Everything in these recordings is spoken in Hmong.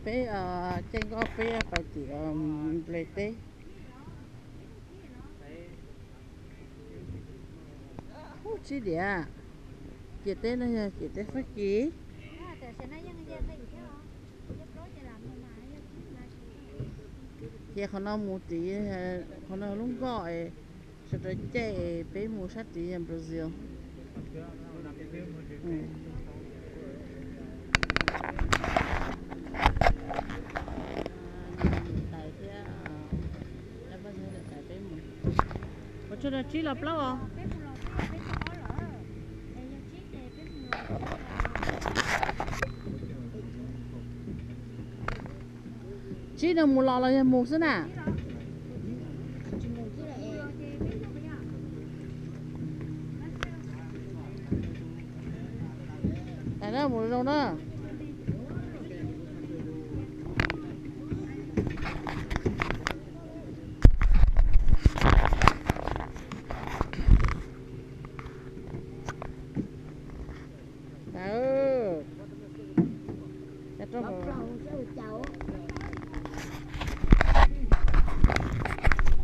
Peb caij nkoj peb pais tim nplej teb. Ub, tsib diav. Ciam teb no yog ciam teb Fab Kis. Ces qhov no mus tid, qhov no lub nkoj sawv daws caij peb mus sab tid yog Brazil. Tais thiab, tais peb mus. Ua tsuag no tsib los plaub os. Tsib no mus los los yog mus xwb na? Mus zoo na.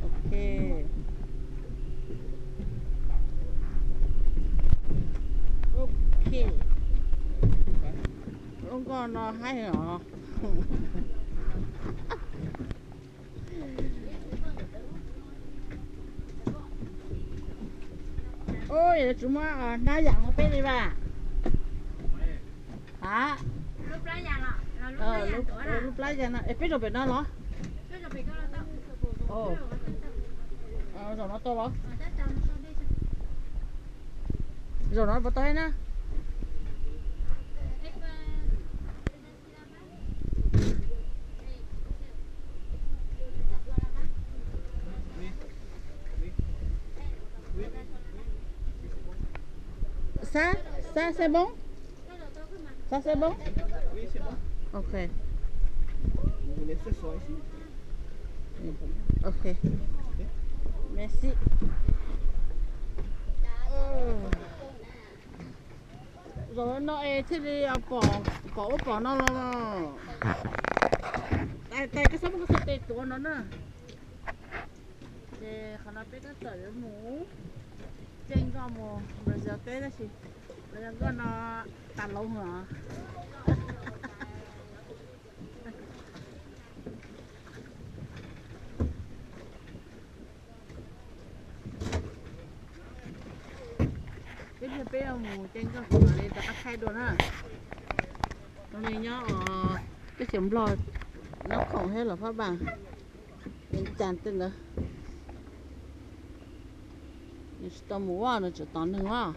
Ok. Ok. Lub nkoj no haib os. Ub, yuav tsum muab hnab yam no peb li vas. A, lub plab yas no es peb zaum pem no los? Zaum no tau los? Zaum no puas tau na? Ça, ça c'est bon? Ça c'est bon? Ok. Ok. Merci. Zaum no es thiaj li pom, pom ub pom no los. Tais, koj txhob muab koj xov tes tuav no na. Ces qhov no peb tab tom yuav mus caij nkoj mus Brazil teb tab sis los yog nkoj no tas lauv os. Peb, peb mus caij nkoj li rov qab thaij dua na. Nws nyob os, teb chaws Nplog, nyob khoom thiab los Phab Npas, Vias Cas tej ntawd. Nws tsis tau mus ua, nws tseem tos neeg os.